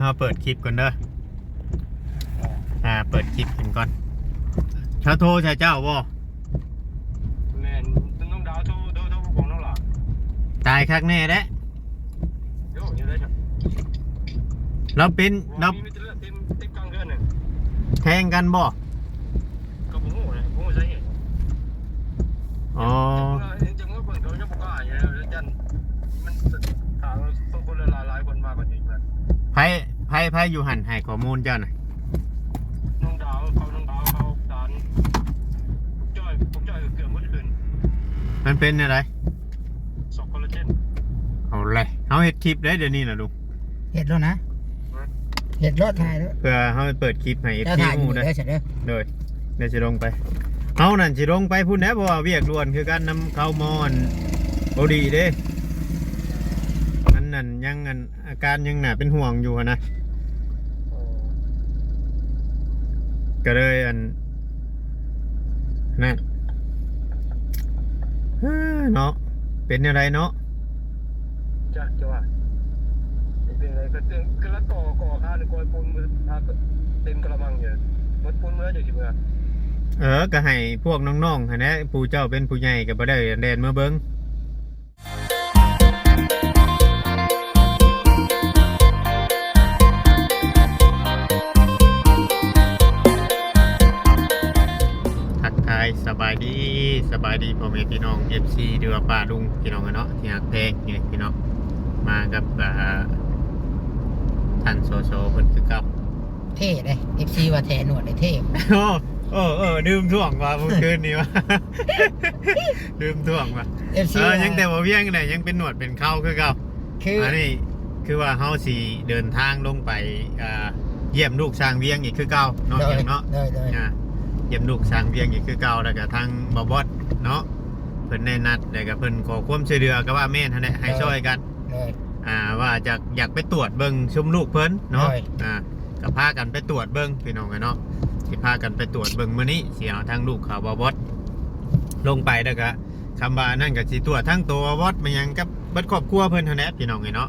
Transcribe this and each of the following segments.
ເຮົາເປີດຄລິບກ່ອນເດີ. ອ່າ ເປີດຄລິບເພິ່ນກ່ອນ. ເຂົາໂທໃສ່ເຈົ້າບໍ່? ແມ່ນ ນ້ອງດາວໂທ ໂທ ໂທບອກນ້ອງຫຼ້າ. ຕາຍຄັກແນ່ແຫຼະ. ໂຍ ຢູ່ໄດ້. ລາວເປັນ ລາວ ມີແຕ່ເລືອດເຕັມ ເຕັມກາງເຮືອນ. ແທງກັນບໍ່? ກໍບໍ່ຮູ້ແຫຼະ ບໍ່ຮູ້ສາເຫດ. ອໍ ຈັກວ່າ ຈັກວ່າເພິ່ນກໍຍັງບໍ່ກ້າຢູ່ ຢ້ານມັນ ຖ້າຄົນຫຼາຍໆຄົນມາກໍຊິ ໃຜ ໃຜ ໃຜຢູ່ຫັ້ນໃຫ້ຂໍ້ມູນເຈົ້ານະ? ນ້ອງດາວເຂົາ ນ້ອງດາວເຂົາ ດານ ພວກຈ້ອຍ ພວກຈ້ອຍເກືອບໝົດຄືນ. ມັນເປັນແນວໃດ? ຊອກຄອລລາເຈນ. ເອົາແຫຼະ ເຮົາເຮັດຄລິບໄດ້ດຽວນີ້ນະລຸງ. ເຮັດໂລດນະ ເຮັດໂລດ ຖ່າຍໂລດ ເພື່ອເຮົາໄປເປີດຄລິບໃຫ້ເອັຟຊີຮູ້ເດີ. ໂດຍ ດຽວຊິລົງໄປ ເຮົານັ້ນຊິລົງໄປພຸ້ນແຫຼະ ເພາະວ່າວຽກດ່ວນຄືກັນນຳເຂົາໝໍອັນ ເກົາຫຼີເດ້. ມັນນັ້ນຍັງອັນ ອາການຍັງໜ້າເປັນຫ່ວງຢູ່ຫັ້ນນະ ກໍເລີຍອັນ ນັ້ນ ເອີ ເນາະ ເປັນແນວໃດເນາະ? ຈັກຈະວ່າເປັນຈັ່ງໃດ ກໍເຕັມ ກໍລະກໍ ກໍຄານກອຍປຸນ ເຕັມກະລະມັງຢູ່ ໝົດປຸນເມືອຈັ່ງຊິເມືອ. ເອີ ກໍໃຫ້ພວກນ້ອງໆຫັ້ນແຫຼະ ຜູ້ເຈົ້າເປັນຜູ້ໃຫຍ່ກໍບໍ່ໄດ້ແລ່ນມາເບິ່ງ. ທັກທາຍສະບາຍດີ ສະບາຍດີພໍ່ແມ່ພີ່ນ້ອງ ເອັຟຊີ ຫຼືວ່າປ້າລຸງພີ່ນ້ອງເນາະ ທີ່ຮັກແພງນີ້ພີ່ນ້ອງ ມາກັບ ອ່າ ທ່ານ ສສ ເພິ່ນຄືເກົ່າ. ເທ່ເດ້ ເອັຟຊີ ວ່າແທ້ ໜວດໄດ້ເທ່. ໂອ້ ເອີ ເອີ ລືມຖ້ວງວ່າມື້ຄືນນີ້ວ່າ ລືມຖ້ວງວ່າ ເອັຟຊີ ເອີ ວ່າ ຍັງແຕ່ບໍ່ວຽງແຫຼະ ຍັງເປັນໜວດເປັນເຂົາຄືເກົ່າ. ຄື ອັນນີ້ຄືວ່າເຮົາຊິເດີນທາງລົງໄປ ອ່າ ຢ້ຽມລູກຊ່າງວຽງອີກຄືເກົ່າເນາະ ໂດຍ ວຽງເນາະ ໂດຍ ໂດຍ ອ່າ ຢ້ຽມລູກຊ່າງວຽງອີກຄືເກົ່າ ແລ້ວກະທາງບ່າວບອດເນາະ ເພິ່ນໄດ້ນັດ ແລ້ວກະເພິ່ນຂໍຄວາມຊ່ວຍເຫຼືອ ກໍວ່າແມ່ນຫັ້ນແຫຼະ ໃຫ້ ໂດຍ ຊ່ອຍກັນ ໂດຍ ອ່າ ວ່າຈະ ຢາກໄປຕວດເບິ່ງຊຸມລູກເພິ່ນເນາະ ໂດຍ ອ່າ ກໍພາກັນໄປຕວດເບິ່ງພີ່ນ້ອງເອີຍເນາະ ຊິພາກັນໄປຕວດເບິ່ງ. ມື້ນີ້ຊິເອົາທາງລູກຂອງບ່າວບອດລົງໄປ ແລ້ວກະ ຄຳວ່ານັ້ນກໍຊິຕວດທັງໂຕບ່າວບອດ ແມ່ນຫຍັງກັບເບິດຄອບຄົວເພິ່ນຫັ້ນແຫຼະພີ່ນ້ອງເອີຍເນາະ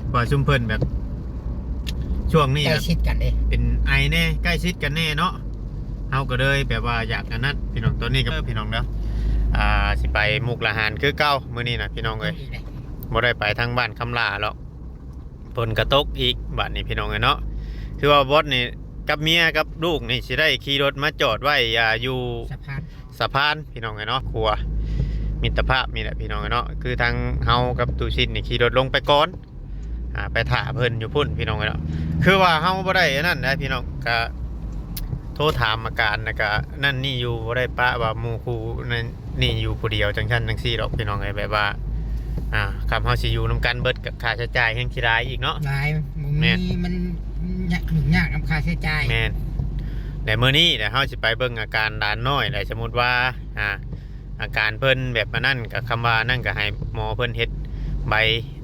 ເພາະວ່າຊຸມເພິ່ນແບບຊ່ວງນີ້ ໃກ້ຊິດກັນເດ້ ເປັນໄອແດ່ ໃກ້ຊິດກັນແດ່ເນາະ ເຮົາກໍເລີຍແບບວ່າຢາກອັນນັ້ນພີ່ນ້ອງ. ຕອນນີ້ກໍພີ່ນ້ອງເດີ ອ່າ ຊິໄປມຸກດາຫານຄືເກົ່າມື້ນີ້ນະພີ່ນ້ອງເອີຍ ບໍ່ໄດ້ໄປທາງບ້ານຄຳຫຼ້າແລ້ວ ຝົນກໍຕົກອີກບາດນີ້ພີ່ນ້ອງເອີຍເນາະ. ຄືວ່າບອດນີ້ກັບເມຍກັບລູກນີ້ຊິໄດ້ຂີ່ລົດມາຈອດໄວ້ ອ່າ ຢູ່ ສະພານ ສະພານພີ່ນ້ອງເອີຍເນາະ ຂົວມິດຕະພາບນີ້ແຫຼະພີ່ນ້ອງເອີຍເນາະ. ຄືທາງເຮົາກັບຕູຊິດນີ້ຂີ່ລົດລົງໄປກ່ອນ ອ່າ ໄປຖ້າເພິ່ນຢູ່ພຸ້ນພີ່ນ້ອງເອີຍເນາະ. ຄືວ່າເຮົາບໍ່ໄດ້ອັນນັ້ນນະພີ່ນ້ອງ ກະໂທຖາມອາການ ແລ້ວກະນັ້ນນີ້ຢູ່ ບໍ່ໄດ້ປະວ່າໝູ່ຄູ່ນັ້ນ ນີ້ຢູ່ຜູ້ດຽວຈັ່ງຊັ້ນຈັ່ງຊີ້ດອກພີ່ນ້ອງເອີຍ. ແບບວ່າ ອ່າ ຄັນເຮົາຊິຢູ່ນຳກັນເບິດ ກໍຄ່າໃຊ້ຈ່າຍແຮ່ງຊິຫຼາຍອີກເນາະ ຫຼາຍ ບໍ່ມີ ແມ່ນ ມັນຍາກ ຫຍຸ້ງຍາກນຳຄ່າໃຊ້ຈ່າຍ ແມ່ນ. ແລະມື້ນີ້ແຫຼະ ເຮົາຊິໄປເບິ່ງອາການຫຼານນ້ອຍ ແລະ ສົມມຸດວ່າ ອ່າ ອາການເພິ່ນແບບອັນນັ້ນ ກໍຄຳວ່ານັ້ນ ກໍໃຫ້ໝໍເພິ່ນເຮັດໃບ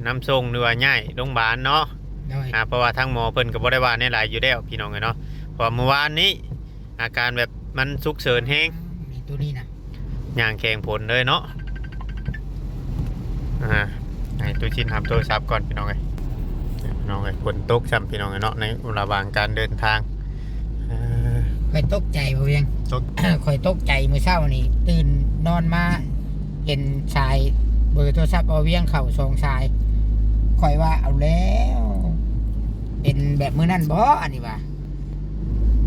ນຳສົ່ງ ຫຼືວ່າຍ້າຍໂຮງບານເນາະ ໂດຍ ອ່າ ເພາະວ່າທາງໝໍເພິ່ນກໍບໍ່ໄດ້ວ່າແນວໃດຢູ່ແລ້ວພີ່ນ້ອງເອີຍເນາະ. ເພາະວ່າມື້ວານນີ້ ອາການແບບມັນສຸກເສີນແຮງ ມີໂຕນີ້ນະ ຍ່າງແຂ່ງຝົນເລີຍເນາະ. ອ່າ ໃຫ້ຕູ້ຊິນຮັບໂທລະສັບກ່ອນພີ່ນ້ອງເອີຍ ພີ່ນ້ອງເອີຍ. ຝົນຕົກຊ້ຳພີ່ນ້ອງເອີຍເນາະ ໃນລະຫວ່າງການເດີນທາງ. ເອີ ຂ້ອຍຕົກໃຈບໍ່ວຽງ ຕົກ ຂ້ອຍຕົກໃຈມື້ເຊົ້ານີ້ ຕື່ນນອນມາເຫັນສາຍເບີໂທລະສັບບ່າວວຽງເຂົ້າສອງສາຍ ຂ້ອຍວ່າເອົາແລ້ວ ເປັນແບບມື້ນັ້ນບໍ່ ອັນນີ້ວ່າ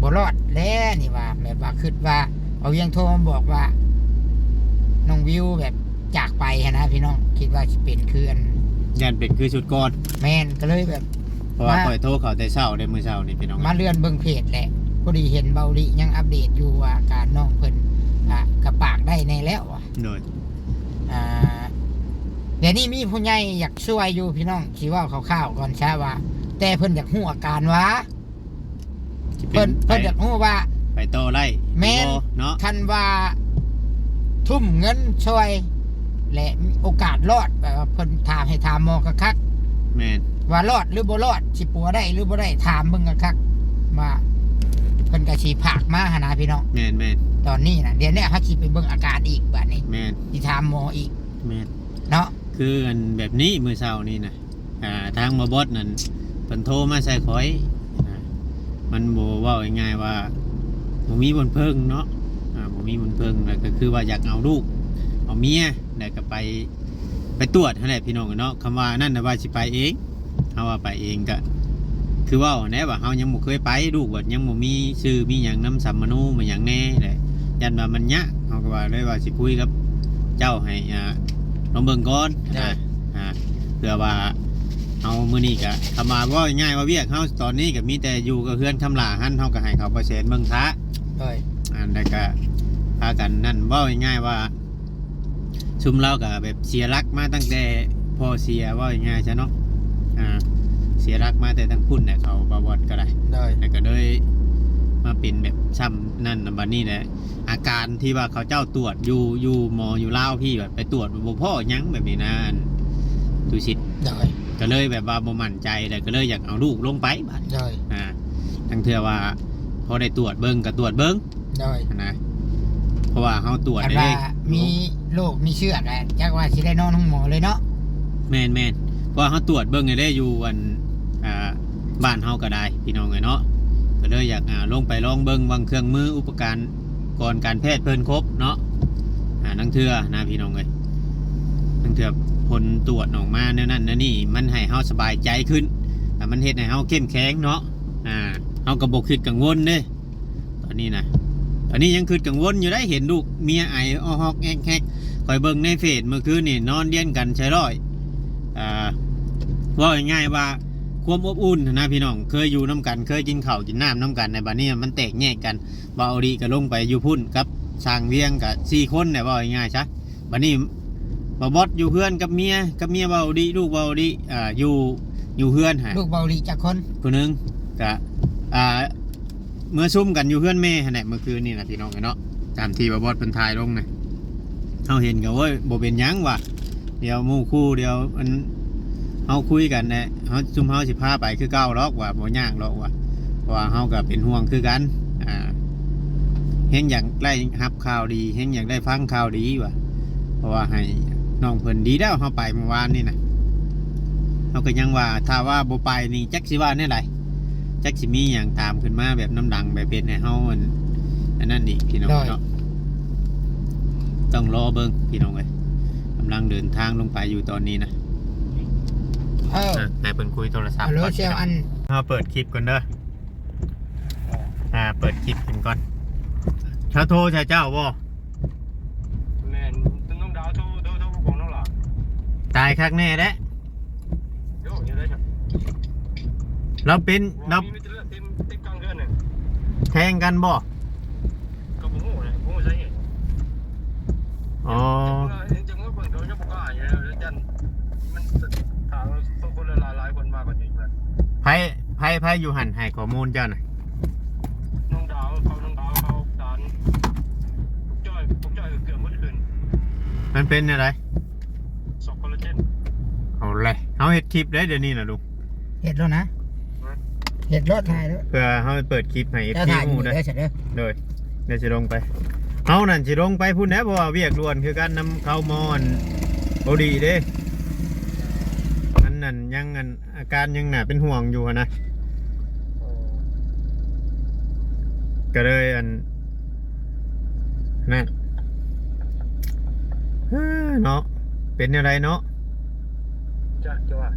ບໍ່ລອດແລ້ວນີ້ວ່າ ແບບວ່າຄິດວ່າບ່າວວຽງໂທມາບອກວ່າ ນ້ອງວິວແບບຈາກໄປຫັ້ນນະພີ່ນ້ອງ ຄິດວ່າຊິເປັນຄືອັນ ຢ້ານເປັນຄືຊຸດກ່ອນ ແມ່ນ ກໍເລີຍແບບ ເພາະວ່າ ມາ ຂ້ອຍໂທເຂົ້າແຕ່ເຊົ້າເດ້ ມື້ເຊົ້ານີ້ພີ່ນ້ອງ ມາເລື່ອນເບິ່ງເພຈແຫຼະ ພໍດີເຫັນເບົາລິຍັງອັບເດດຢູ່ວ່າອາການນ້ອງເພິ່ນ ອ່າ ກະປາກໄດ້ແດ່ແລ້ວວ່າ ໂດຍ ອ່າ ດຽວນີ້ມີຜູ້ໃຫຍ່ຢາກຊ່ວຍຢູ່ພີ່ນ້ອງ ຊິເວົ້າຄ່າວໆກ່ອນຊະວ່າ ແຕ່ເພິ່ນຢາກຮູ້ອາການວ່າ ຊິເປັນ ເພິ່ນ ໄປ ເພິ່ນຢາກຮູ້ວ່າ ໄປຕໍ່ໄດ້ ແມ່ນ ບໍ່ເນາະ ຄັນວ່າທຸ່ມເງິນຊ່ວຍ ແລະ ມີໂອກາດລອດ ແບບວ່າເພິ່ນຖາມ ໃຫ້ຖາມໝໍຄັກໆ ແມ່ນ ວ່າລອດຫຼືບໍ່ລອດ ຊິປົວໄດ້ຫຼືບໍ່ໄດ້ ຖາມເບິ່ງຄັກໆ ວ່າເພິ່ນກໍຊິພາກມາຫັ້ນນະພີ່ນ້ອງ ແມ່ນໆ ຕອນນີ້ນະ ດຽວນີ້ເຮົາຊິໄປເບິ່ງອາການອີກບາດນີ້ ແມ່ນ ຊິຖາມໝໍອີກ ແມ່ນ ເນາະ ຄືອັນແບບນີ້ ມື້ເຊົ້ານີ້ນະ ອ່າ ທາງໝໍບອດນັ້ນ ເພິ່ນໂທມາໃສ່ຂ້ອຍນະ ມັນບໍ່ ເວົ້າງ່າຍໆວ່າບໍ່ມີບ່ອນເພິ່ງເນາະ ອ່າ ບໍ່ມີບ່ອນເພິ່ງ ແລ້ວກໍຄືວ່າຢາກເອົາລູກເອົາເມຍ ແລ້ວກໍໄປ ໄປຕວດຫັ້ນແຫຼະພີ່ນ້ອງເນາະ. ຄຳວ່ານັ້ນນະ ວ່າຊິໄປເອງ ເຮົາວ່າໄປເອງກໍຄືເວົ້າຫັ້ນແຫຼະ ວ່າເຮົາຍັງບໍ່ເຄີຍໄປ ລູກວ່າຍັງບໍ່ມີຊື່ມີຫຍັງນຳສຳມະໂນ ມາຫຍັງແດ່ແຫຼະ ຢ້ານວ່າມັນຍາກ ເຮົາກໍວ່າເລີຍວ່າຊິຄຸຍກັບເຈົ້າໃຫ້ ອ່າ ລອງເບິ່ງກ່ອນນະ ອ່າ ເພື່ອວ່າເຮົາມື້ນີ້ກໍ ຄຳວ່າເວົ້າງ່າຍໆວ່າວຽກເຮົາຕອນນີ້ກໍມີແຕ່ຢູ່ກັບເຮືອນຄຳຫຼ້າຫັ້ນ ເຮົາກໍໃຫ້ເຂົາປະເສນເບິ່ງຊະ ໂດຍ ອັນນັ້ນກໍພາກັນນັ້ນ ເວົ້າງ່າຍໆວ່າ ຊຸມລາວກໍແບບເສຍຫຼັກມາຕັ້ງແຕ່ພໍ່ເສຍ ເວົ້າງ່າຍໆຊະເນາະ ອ່າ ເສຍຫຼັກມາແຕ່ທາງພຸ້ນແຫຼະ ເຂົາ ບ່າວບອດກໍໄດ້ ໂດຍ ແລ້ວກໍເລີຍມາເປັນແບບຊ້ຳນັ້ນນະ. ບັດນີ້ແຫຼະ ອາການທີ່ວ່າເຂົາເຈົ້າຕວດຢູ່ ຢູ່ໝໍຢູ່ລາວພີ້ ແບບໄປຕວດບໍ່ພໍຫຍັງແບບນີ້ນະ ອັນ ຕຸສິດ ໂດຍ ກໍເລີຍແບບວ່າບໍ່ໝັ້ນໃຈ ແລ້ວກໍເລີຍຢາກເອົາລູກລົງໄປບັດ ໂດຍ ອ່າ ລາງເທື່ອວ່າພໍໄດ້ຕວດເບິ່ງກໍຕວດເບິ່ງ ໂດຍ ຫັ້ນນະ ເພາະວ່າເຮົາຕວດ ຄັນວ່າ ເດ້ ມີໂລກມີເຊື້ອກະ ຈັກວ່າຊິໄດ້ນອນໂຮງໝໍເລີຍເນາະ. ແມ່ນໆ ເພາະວ່າເຮົາຕວດເບິ່ງແລ້ວເດ້ ຢູ່ອັນ ອ່າ ບ້ານເຮົາກໍໄດ້ພີ່ນ້ອງເອີຍເນາະ ກໍເລີຍຢາກ ອ່າ ລົງໄປລອງເບິ່ງວ່າເຄື່ອງມືອຸປະການ ກ່ອນການແພດເພິ່ນຄົບເນາະ ອ່າ ລາງເທື່ອນະພີ່ນ້ອງເອີຍ ລາງເທື່ອຜົນຕວດອອກມາແນວນັ້ນແນວນີ້ ມັນໃຫ້ເຮົາສະບາຍໃຈຂຶ້ນ ແລ້ວມັນເຮັດໃຫ້ເຮົາເຂັ້ມແຂງເນາະ ອ່າ ເຮົາກໍບໍ່ຄິດກັງວົນເດ້ ຕອນນີ້ນະ ຕອນນີ້ຍັງຄິດກັງວົນຢູ່ໄດ໋ ເຫັນລູກເມຍໄອອອກຮອກແຮກໆ ຂ້ອຍເບິ່ງໃນເຟສມື້ຄືນນີ້ ນອນລຽນກັນໃສ່ລ້ອຍ ອ່າ ເວົ້າງ່າຍໆວ່າຄວາມອົບອຸ່ນຫັ້ນນະພີ່ນ້ອງ ເຄີຍຢູ່ນຳກັນ ເຄີຍກິນເຂົ້າກິນນ້ຳນຳກັນ ໃນບັດນີ້ມັນແຕກແຍກກັນ ບ່າວອາລີກໍລົງໄປຢູ່ພຸ້ນກັບຊ່າງວຽງ ກໍສີ່ຄົນແຫຼະ ເວົ້າງ່າຍໆຊະ. ບັດນີ້ບ່າວບອດຢູ່ເຮືອນກັບເມຍ ກັບເມຍບ່າວອາລີ ລູກບ່າວອາລີ ອ່າ ຢູ່ ຢູ່ເຮືອນຫັ້ນ ລູກບ່າວອາລີຈັກຄົນ ຜູ້ໜຶ່ງ ກະ ອ່າ ເມືອຊຸມກັນຢູ່ເຮືອນແມ່ຫັ້ນແຫຼະ ມື້ຄືນນີ້ນະພີ່ນ້ອງເອີຍເນາະ ຕາມທີ່ບ່າວບອດເພິ່ນຖ່າຍລົງນະ ເຮົາເຫັນກໍ ໂອ້ຍ ບໍ່ເປັນຫຍັງວ່າ ດຽວໝູ່ຄູ່ ດຽວອັນ ເຮົາຄຸຍກັນແຫຼະ ເຮົາ ຊຸມເຮົາຊິພາໄປຄືເກົ່າດອກວ່າ ບໍ່ຍາກດອກວ່າ ເພາະວ່າເຮົາກໍເປັນຫ່ວງຄືກັນ ອ່າ ແຮງຢາກໄດ້ຮັບຂ່າວດີ ແຮງຢາກໄດ້ຟັງຂ່າວດີວ່າ ເພາະວ່າໃຫ້ນ້ອງເພິ່ນ ດີແລ້ວເຮົາໄປມື້ວານນີ້ນະ ເຮົາກໍຍັງວ່າ ຖ້າວ່າບໍ່ໄປນີ້ ຈັກຊິວ່າແນວໃດ ຈັກຊິມີຫຍັງຕາມຂຶ້ນມາແບບນຳຫຼັງ ແບບເຮັດໃຫ້ເຮົາອັນ ອັນນັ້ນອີກພີ່ນ້ອງເນາະ ຕ້ອງລໍເບິ່ງພີ່ນ້ອງເອີຍ ກຳລັງເດີນທາງລົງໄປຢູ່ຕອນນີ້ນະ ເອີ ອ່ະ ໃຫ້ເພິ່ນຄຸຍໂທລະສັບ ເຮົາເປີດຄລິບກ່ອນເດີ ອ່າ ເປີດຄລິບເພິ່ນກ່ອນ ເຂົາໂທໃສ່ເຈົ້າບໍ່? ແມ່ນ ນ້ອງດາວໂທ ໂທ ໂທບອກນ້ອງຫຼ້າ ຕາຍຄັກແນ່ແຫຼະ ໂຍ ຢູ່ໄດ້ ລາວເປັນ ລາວ ມີແຕ່ເລືອດເຕັມ ເຕັມກາງເຮືອນນີ້ ແທງກັນບໍ່? ກໍບໍ່ຮູ້ແຫຼະ ບໍ່ຮູ້ສາເຫດ ອໍ ເຫັນຈັງວ່າເພິ່ນກໍຍັງບໍ່ກ້າຢູ່ ຢ້ານມັນ ຖ້າຄົນຫຼາຍໆຄົນມາກວ່ານີ້ ໃຜ ໃຜ ໃຜຢູ່ຫັ້ນໃຫ້ຂໍ້ມູນເຈົ້ານະ? ນ້ອງດາວເຂົາ ນ້ອງດາວເຂົາ ດານ ພວກຈ້ອຍ ພວກຈ້ອຍເກືອບໝົດຄືນ ມັນເປັນແນວໃດ? ຊອກຄອລລາເຈນ ເອົາແຫຼະ ເຮົາເຮັດຄລິບໄດ໋ ດຽວນີ້ນະ ລຸງ ເຮັດໂລດນະ ຮະ ເຮັດໂລດ ຖ່າຍໂລດ ເພື່ອເຮົາເປີດຄລິບໃຫ້ເອັຟຊີຮູ້ເດີ ເດີ ໂດຍ ດຽວຊິລົງໄປ ເຮົານັ້ນຊິລົງໄປພຸ້ນແຫຼະ ເພາະວ່າວຽກດ່ວນຄືກັນນຳເຂົາໝໍ ອັນ ໂອດີເດ້ ມັນນັ້ນຍັງ ອັນ ອາການຍັງໜ້າເປັນຫ່ວງຢູ່ຫັ້ນນະ ກໍເລີຍ ອັນ ນັ້ນ ເອີ ເນາະ ເປັນແນວໃດເນາະ? ຈັກຈະວ່າ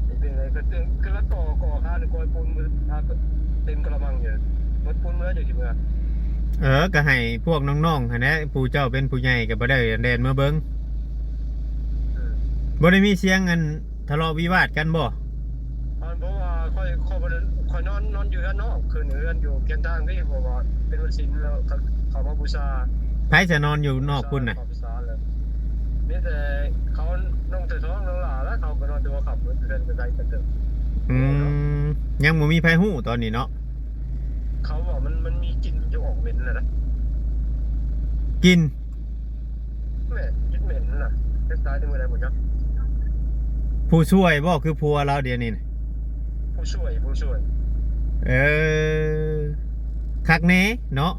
ເປັນຈັ່ງໃດ ກໍເຕັມ ຄືລະກໍ່ ກໍ່ຄານ ກອຍປູນ ເຕັມກະລະມັງຢູ່ ໝົດປູນເມືອ ຈັ່ງຊິເມືອ ເອີ ກໍໃຫ້ພວກນ້ອງໆຫັ້ນແຫຼະ ຜູ້ເຈົ້າເປັນຜູ້ໃຫຍ່ກໍບໍ່ໄດ້ແລ່ນມາເບິ່ງ ອືມ ບໍ່ໄດ້ມີສຽງ ອັນ ທະເລາະວິວາດກັນບໍ່? ອັນ ເພາະວ່າຂ້ອຍ ຂ້ອຍບໍ່ໄດ້ ຂ້ອຍນອນ ນອນຢູ່ເຮືອນນອກ ຂຶ້ນເຮືອນຢູ່ກຽງທາງພີ້ ເພາະວ່າເປັນວັນສິນ ແລ້ວເຂົາ ເຂົາມາບູຊາ ໃຜຈະນອນຢູ່ນອກພຸ້ນນະ? ເຂົາບູຊາແລ້ວ ມີແຕ່ເຂົາ ນ້ອງແຕ່ສອງ ນ້ອງຫຼ້າ ແລ້ວເຂົາກໍນອນແຕ່ຫົວຄ່ຳ ເຮືອນກໍໄກກັນເຕີບ ອືມ ຍັງບໍ່ມີໃຜຮູ້ຕອນນີ້ເນາະ ເຂົາວ່າມັນ ມັນມີກິ່ນຢູ່ອອກເໝັນນະ ກິ່ນ ແມ່ນ ກິ່ນເໝັນນະ ຈັກຕາຍແຕ່ມື້ໃດບໍ່ຈັກ ຜູ້ຊ່ວຍບໍ່ ຄືຜົວລາວດຽວນີ້ນະ? ຜູ້ຊ່ວຍ ຜູ້ຊ່ວຍ ເອີ ຄັກແນ່ເນາະ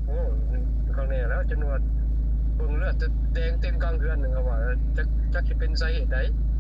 ໂອ້ ຄັກແນ່ແລ້ວ ຈົນວ່າເບິ່ງເລືອດແດງເຕັມກາງເຮືອນ ເຂົາວ່າ ຈັກ ຈັກຊິເປັນສາເຫດໃດ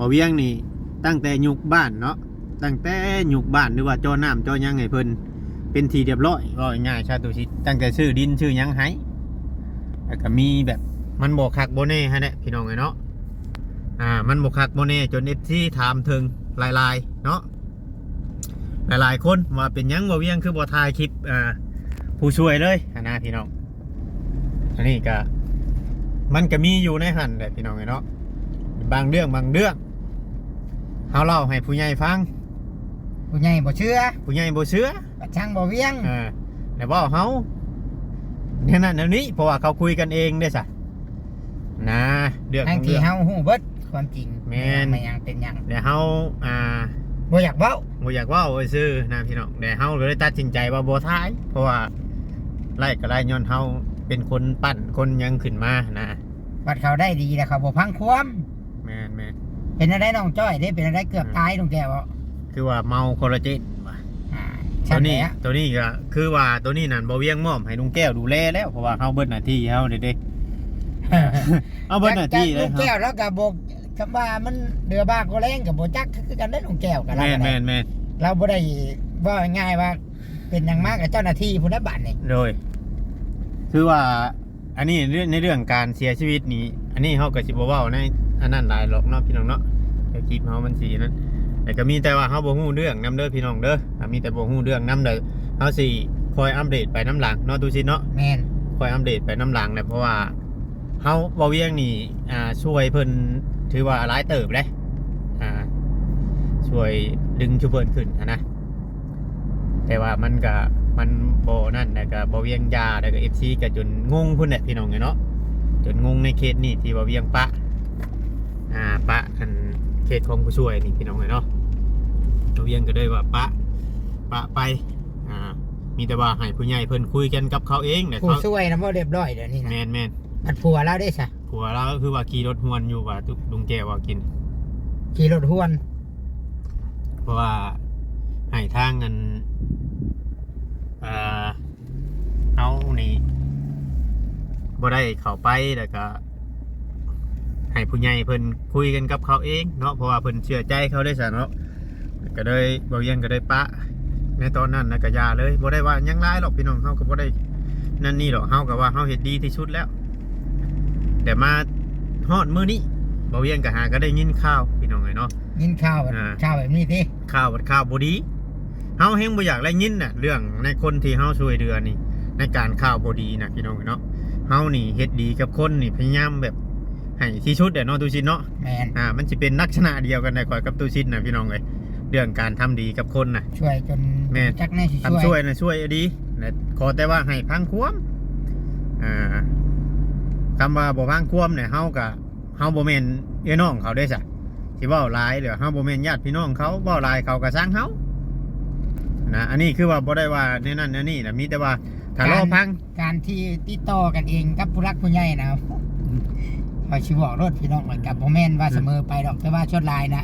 ບໍ່ວຽງນີ້ ຕັ້ງແຕ່ຍົກບ້ານເນາະ ຕັ້ງແຕ່ຍົກບ້ານ ຫຼືວ່າເຈາະນ້ຳເຈາະຫຍັງໃຫ້ເພິ່ນເປັນທີ່ຮຽບຮ້ອຍ ເວົ້າງ່າຍໆຊະ ຕູຊິດ ຕັ້ງແຕ່ຊື້ດິນຊື້ຫຍັງໃຫ້ ແລ້ວກໍມີແບບ ມັນບໍ່ຄັກບໍ່ແນ່ຫັ້ນແຫຼະ ພີ່ນ້ອງເອີຍເນາະ. ອ່າ ມັນບໍ່ຄັກບໍ່ແນ່ ຈົນເອັຟຊີຖາມເຖິງຫຼາຍໆເນາະ ຫຼາຍໆຄົນວ່າເປັນຫຍັງບໍ່ວຽງຄືບໍ່ຖ່າຍຄລິບ ອ່າ ຜູ້ຊ່ວຍເລີຍຫັ້ນນະ ພີ່ນ້ອງ. ອັນນີ້ກະ ມັນກະມີຢູ່ໃນຫັ້ນແຫຼະ ພີ່ນ້ອງເອີຍເນາະ ບາງເລື່ອງບາງເລື່ອງ ເຮົາເລົ່າໃຫ້ຜູ້ໃຫຍ່ຟັງ ຜູ້ໃຫຍ່ບໍ່ເຊື່ອ ຜູ້ໃຫຍ່ບໍ່ເຊື່ອ ປະຊັງບໍ່ວຽງ ເອີ ແລ້ວເວົ້າເຮົາແນວນັ້ນແນວນີ້ ເພາະວ່າເຂົາຄຸຍກັນເອງເດ້ຊະ ນະ ເລື່ອງ ທັງທີ່ເຮົາຮູ້ເບິດຄວາມຈິງ ແມ່ນ ແມ່ນຫຍັງເປັນຫຍັງ ແຕ່ເຮົາ ອ່າ ບໍ່ຢາກເວົ້າ ບໍ່ຢາກເວົ້າຊື່ໆນະ ພີ່ນ້ອງ ແຕ່ເຮົາກໍເລີຍຕັດສິນໃຈວ່າບໍ່ຖ່າຍ ເພາະວ່າໄລກໍໄລຍ້ອນເຮົາເປັນຄົນປັ້ນຄົນຫຍັງຂຶ້ນມານະ ບັດເຂົາໄດ້ດີແລ້ວເຂົາບໍ່ຟັງຄວາມ ແມ່ນໆ ເປັນແນວໃດນ້ອງຈ້ອຍເດ້ ເປັນແນວໃດເກືອບຕາຍ ອືມ ລຸງແກ້ວ ຄືວ່າເມົາຄໍລາເຈນວ່າ ອ່າ ໂຕນີ້ ໂຕນີ້ກໍຄືວ່າໂຕນີ້ນັ້ນ ບໍ່ວຽງມອບໃຫ້ລຸງແກ້ວດູແລແລ້ວ ເພາະວ່າເຮົາເບິດໜ້າທີ່ເຮົາເດ້ ເຮົາເບິດໜ້າທີ່ແລ້ວ ລຸງແກ້ວລາວກໍບໍ່ ຄຳວ່າມັນເຫຼືອບາກກໍແລງກໍບໍ່ຈັກຄືກັນເດ້ ລຸງແກ້ວກໍລາວ ແມ່ນໆໆ ລາວບໍ່ໄດ້ ເວົ້າງ່າຍໆວ່າເປັນຫຍັງມາກໍເຈົ້າໜ້າທີ່ພຸ້ນນະບາດນີ້ ໂດຍ ຄືວ່າ ອັນນີ້ໃນເລື່ອງການເສຍຊີວິດນີ້ ອັນນີ້ເຮົາກໍຊິບໍ່ເວົ້າໃນອັນນັ້ນຫຼາຍດອກເນາະ ພີ່ນ້ອງເນາະ ດຽວຄລິບເຮົາມັນຊິນັ້ນ ແຕ່ກໍມີແຕ່ວ່າເຮົາບໍ່ຮູ້ເລື່ອງນຳເດີ ພີ່ນ້ອງເດີ ອ່າ ມີແຕ່ບໍ່ຮູ້ເລື່ອງນຳ ແລ້ວເຮົາຊິຄອຍອັບເດດໄປນຳຫຼັງເນາະ ຕູຊິດເນາະ ແມ່ນ ຄອຍອັບເດດໄປນຳຫຼັງແຫຼະ ເພາະວ່າເຮົາ ບໍ່ວຽງນີ້ ອ່າ ຊ່ວຍເພິ່ນຖືວ່າຫຼາຍເຕີບເດ້ ອ່າ ຊ່ວຍດຶງຊຸມເພິ່ນຂຶ້ນຫັ້ນນະ ແຕ່ວ່າມັນກະ ມັນບໍ່ນັ້ນ ແລ້ວກະບໍ່ວຽງຢ່າ ແລ້ວກະເອັຟຊີກະຈົນງົງພຸ້ນແຫຼະ ພີ່ນ້ອງເອີຍເນາະ ຈົນງົງໃນເຄສນີ້ທີ່ວ່າວຽງປະ ອ່າ ປະອັນເຄສຂອງຜູ້ຊ່ວຍນີ້ ພີ່ນ້ອງເອີຍເນາະ ບໍ່ວຽງກໍເລີຍວ່າປະ ປະໄປ ອ່າ ມີແຕ່ວ່າໃຫ້ຜູ້ໃຫຍ່ເພິ່ນຄຸຍກັນກັບເຂົາເອງແຫຼະ ຜູ້ຊ່ວຍນະບໍ່ຮຽບຮ້ອຍດຽວນີ້ນະ ແມ່ນໆ ອັນຜົວລາວເດ້ຊະ ຜົວລາວຄືວ່າຂີ່ລົດຮວນຢູ່ວ່າ ລຸງແກ້ວວ່າກິນ ຂີ່ລົດຮວນ ເພາະວ່າໃຫ້ທາງອັນ ເອີ ເຮົານີ້ບໍ່ໄດ້ເຂົ້າໄປ ແລ້ວກະໃຫ້ຜູ້ໃຫຍ່ເພິ່ນຄຸຍກັນກັບເຂົາເອງເນາະ ເພາະວ່າເພິ່ນເຊື່ອໃຈເຂົາເດ້ຊະເນາະ ກໍເລີຍ ບໍ່ວຽງກໍເລີຍປະໃນຕອນນັ້ນ ແລ້ວກໍຢ່າເລີຍ ບໍ່ໄດ້ວ່າຫຍັງຫຼາຍດອກ ພີ່ນ້ອງ ເຮົາກໍບໍ່ໄດ້ນັ້ນນີ້ດອກ ເຮົາກໍວ່າເຮົາເຮັດດີທີ່ສຸດແລ້ວ ແຕ່ມາຮອດມື້ນີ້ ບໍ່ວຽງກໍຫາກໍໄດ້ຍິນຂ່າວ ພີ່ນ້ອງເອີຍເນາະ ຍິນຂ່າວ ອ່າ ຂ່າວແບບນີ້ຕິ ຂ່າວ ຂ່າວບໍ່ດີ ເຮົາແຮງບໍ່ຢາກໄດ້ຍິນນະ ເລື່ອງໃນຄົນທີ່ເຮົາຊ່ວຍເຫຼືອນີ້ ໃນການຂ່າວບໍ່ດີນະ ພີ່ນ້ອງເນາະ ເຮົານີ້ເຮັດດີກັບຄົນນີ້ ພະຍາຍາມແບບໃຫ້ທີ່ສຸດແຫຼະເນາະ ຕູຊິດເນາະ ແມ່ນ ອ່າ ມັນຊິເປັນລັກສະນະດຽວກັນໄດ໋ ຂ້ອຍກັບຕູຊິດນະ ພີ່ນ້ອງເອີຍ ເລື່ອງການທຳດີກັບຄົນນະ ຊ່ວຍຈົນ ແມ່ນ ຈັກແນ່ຊິຊ່ວຍ ຊ່ວຍນະ ຊ່ວຍອີ່ຫຼີ ແລະ ຂໍແຕ່ວ່າໃຫ້ຟັງຄວາມ ອ່າ ຄຳວ່າບໍ່ຟັງຄວາມນີ້ ເຮົາກະ ເຮົາບໍ່ແມ່ນເອື້ອຍນ້ອງເຂົາເດ້ຊະ ຊິເວົ້າຫຼາຍ ຫຼືເຮົາບໍ່ແມ່ນຍາດພີ່ນ້ອງເຂົາ ເວົ້າຫຼາຍເຂົາກໍຊັງເຮົານະ ອັນນີ້ຄືວ່າບໍ່ໄດ້ວ່າແນວນັ້ນແນວນີ້ນະ ມີແຕ່ວ່າຖ້າລໍຟັງ ການທີ່ຕິດຕໍ່ກັນເອງກັບຜູ້ຫຼັກຜູ້ໃຫຍ່ນະ ຂ້ອຍຊິເວົ້າໂລດ ພີ່ນ້ອງ ມັນກໍບໍ່ແມ່ນວ່າສະເໝີໄປດອກ ແຕ່ວ່າສ່ວນຫຼາຍນະ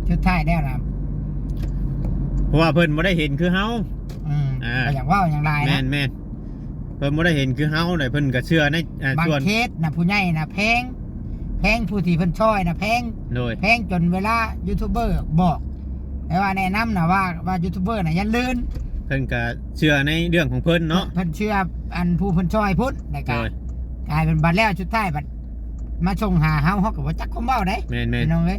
ສຸດທ້າຍແລ້ວນະ ເພາະວ່າເພິ່ນບໍ່ໄດ້ເຫັນຄືເຮົາ ອືມ ອ່າ ບໍ່ຢາກເວົ້າຫຍັງຫຼາຍນະ ແມ່ນໆ ເພິ່ນບໍ່ໄດ້ເຫັນຄືເຮົາ ແລ້ວເພິ່ນກໍເຊື່ອໃນ ອ່າ ບາງເຄສນະ ຜູ້ໃຫຍ່ນະແພງ ແພງຜູ້ທີ່ເພິ່ນຊ່ອຍນະແພງ ໂດຍ ແພງຈົນເວລາຢູທູບເບີບອກ ແຕ່ວ່າແນະນຳນະວ່າ ວ່າຢູທູບເບີນະຢ່າລື່ນ ເພິ່ນກໍເຊື່ອໃນເລື່ອງຂອງເພິ່ນເນາະ ເພິ່ນເຊື່ອອັນຜູ້ເພິ່ນຊ່ອຍພຸ້ນ ແລ້ວກໍ ໂດຍ ກາຍເປັນບັດແລ້ວສຸດທ້າຍບັດ ມາສົ່ງຫາເຮົາ ເຮົາກໍບໍ່ຈັກຄວາມເວົ້າໃດ ແມ່ນໆ ພີ່ນ້ອງເອີຍ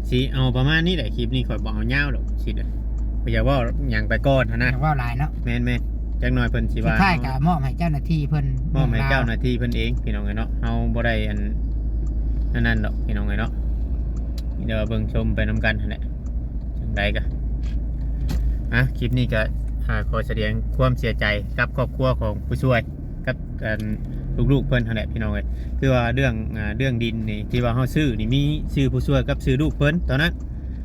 ຊິເອົາປະມານນີ້ແຫຼະ ຄລິບນີ້ຂ້ອຍບໍ່ເອົາຍາວດອກ ຊິ ຂ້ອຍຢາກເວົ້າຫຍັງໄປກ່ອນຫັ້ນນະ ຢາກເວົ້າຫຼາຍເນາະ ແມ່ນໆ ຈັກໜ່ອຍເພິ່ນຊິວ່າ ສຸດທ້າຍກໍມອບໃຫ້ເຈົ້າໜ້າທີ່ເພິ່ນ ມອບໃຫ້ເຈົ້າໜ້າທີ່ເພິ່ນເອງ ພີ່ນ້ອງເອີຍເນາະ ເຮົາບໍ່ໄດ້ອັນ ອັນນັ້ນດອກ ພີ່ນ້ອງເອີຍເນາະ ມີແຕ່ວ່າເບິ່ງຊົມໄປນຳກັນຫັ້ນແຫຼະ ຈັ່ງໃດກໍ ອ່ະ ຄລິບນີ້ກໍຂໍສະແດງຄວາມເສຍໃຈກັບຄອບຄົວຂອງຜູ້ຊ່ວຍ ກັບອັນລູກໆເພິ່ນຫັ້ນແຫຼະ ພີ່ນ້ອງເອີຍ ຄືວ່າເລື່ອງ ອ່າ ເລື່ອງດິນນີ້ ທີ່ວ່າເຮົາຊື້ນີ້ ມີຊື່ຜູ້ຊ່ວຍກັບຊື່ລູກເພິ່ນເທົ່ານັ້ນ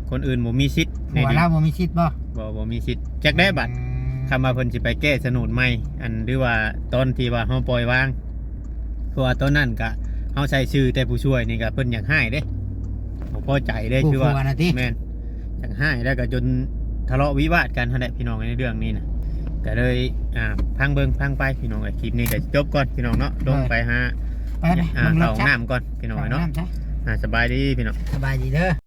ຄົນອື່ນບໍ່ມີສິດໃນດິນ ຜົວລາວບໍ່ມີສິດບໍ່? ບໍ່ ບໍ່ມີສິດ ຈັກແດ່ບັດ ອືມ ຄຳວ່າເພິ່ນຊິໄປແກ້ໂສນດໃໝ່ ອັນ ຫຼືວ່າຕອນທີ່ວ່າເຮົາປ່ອຍວາງ ເພາະວ່າຕອນນັ້ນກະເຮົາໃສ່ຊື່ແຕ່ຜູ້ຊ່ວຍນີ້ກະເພິ່ນຢາກຮ້າຍເດ້ ບໍ່ພໍໃຈເດ້ ຄືວ່າ ແມ່ນ ຢາກຮ້າຍ ແລ້ວກໍຈົນທະເລາະວິວາດກັນຫັ້ນແຫຼະ ພີ່ນ້ອງ ໃນເລື່ອງນີ້ນະ ກໍເລີຍ ອ່າ ຟັງເບິ່ງຟັງໄປ ພີ່ນ້ອງເອີຍ ຄລິບນີ້ກໍຈົບກ່ອນ ພີ່ນ້ອງເນາະ ລົງໄປຫາ ໄປ ອ່າ ເຂົ້າຫ້ອງນ້ຳກ່ອນ ພີ່ນ້ອງເອີຍເນາະ ອ່າ ສະບາຍດີ ພີ່ນ້ອງ ສະບາຍດີເດີ.